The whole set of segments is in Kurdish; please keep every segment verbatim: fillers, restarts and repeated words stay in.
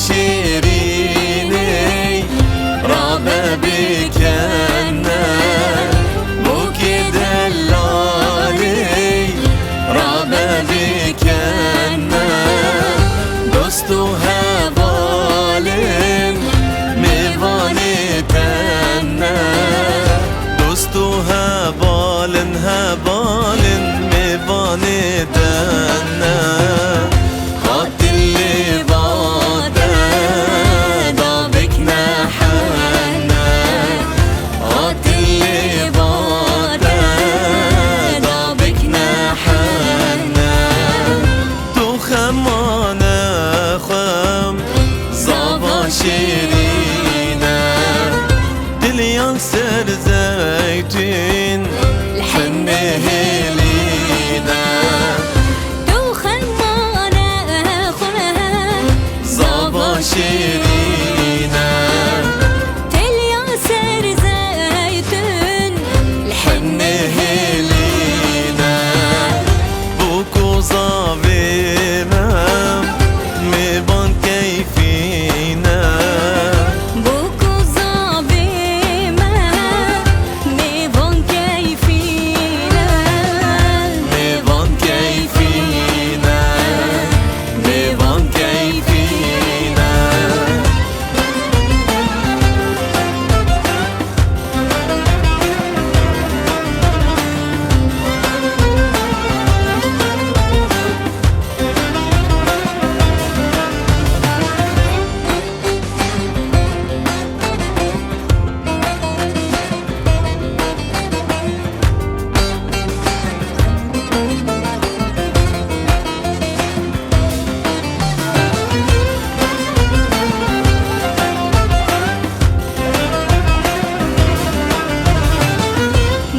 Şêrînê rabe bikene, bokê delalê rabe bikene, dost û hevalên mêvanê te ne. Dost û hevalên, hevalên mêvanê te ne. Hatin lê vate da bikne hene. Hatin lê vate da bikne hene. Tu xemane xem zava şêrîne. Diliyan ser zeytûn li henê hêlîne. Tu xemane xwe zava şêrîne. Teliya ser zeytûn li henê hêlîne. Bûk û zavê me mêvan keyfîne. Bûk û zavê me mêvan keyfîne. Mêvan keyfîne. Mêvan keyfîne.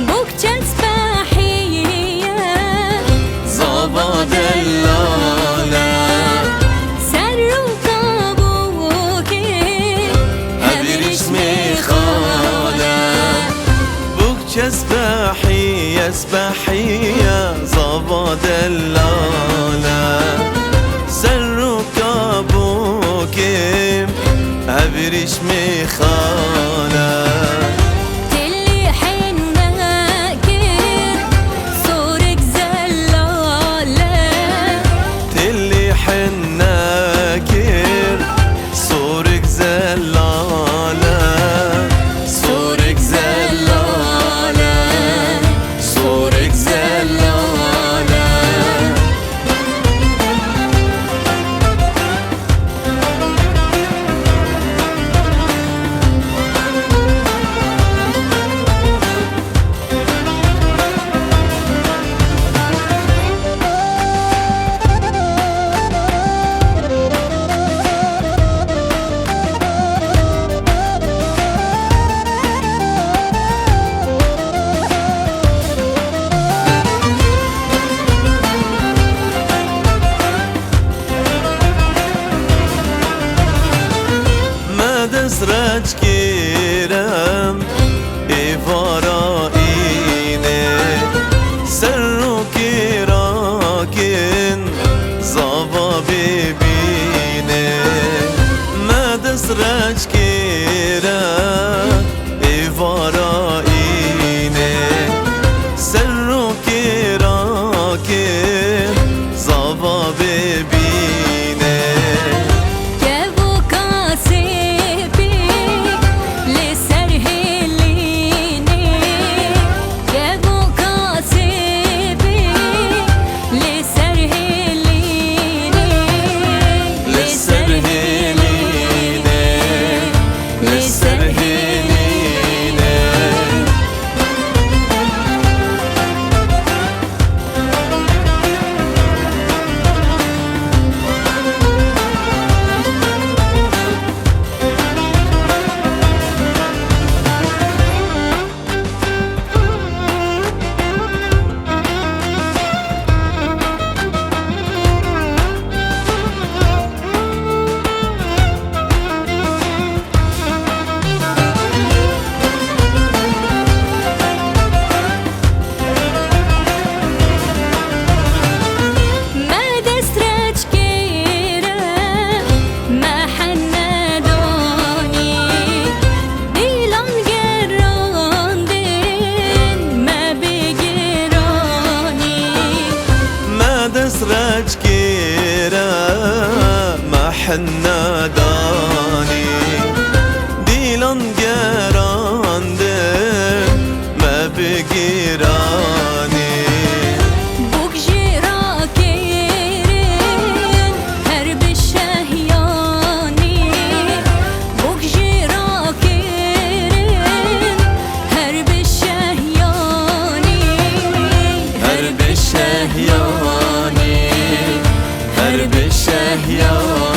Bûk çespehî ye. Zava delale. Serûka bûkê. Ev rîşmê xale. Bûk çespehî ye, spehî ye, zava delale. Serûka bûkê. Ev rîşmê xale. Tilî henne kir, sorik zelale. Tilî henne kir, sorik zelale. Sorik zelale. Sorik zelale. Me dest reç kêrem êvara înê, serokê rakin zava bêbînê. Me dest reç kêre êvara înê, serokê rakin zava bêbînê. Kevoka sêpî li ser hêlînê, kevoka sêpî li ser hêlînê. Henna danî dîlan gerandin me bi giranî. Bûk jî rakirin her bi şehyanî. Bûk jî rakirin her bi şehyanî. Her bi şehyanî. Her bi şehyanî.